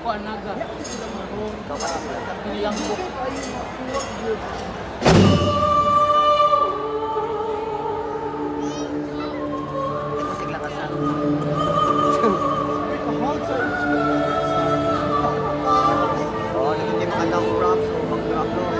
Kuan naga. Ikaw pa sila. Bilang ko. Ito sigla ka sa. Oh, naging kayo makatawag props o pag-drop no. Oh.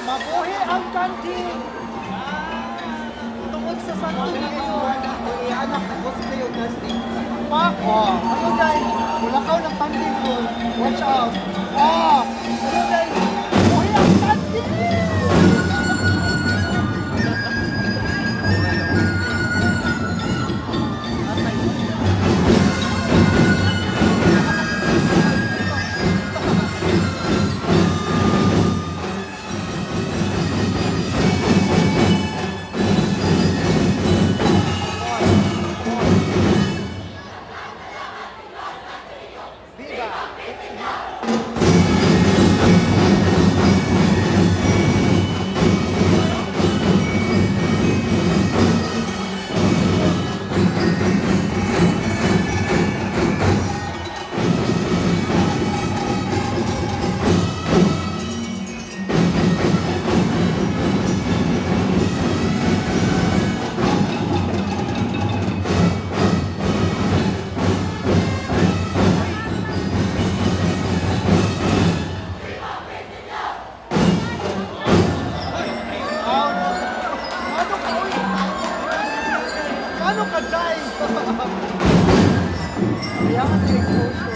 Mabuhi ang kantin! Tungod sa Santo Niño. Anak, nag-cosplay yung casting. Pak, oh, ano dahil, mulakaw ng pandin ko. Watch out. Oh, ano dahil, buhi ang kantin! Ano ka, uy? Ano ka, dive? Kaya ka sa exposure.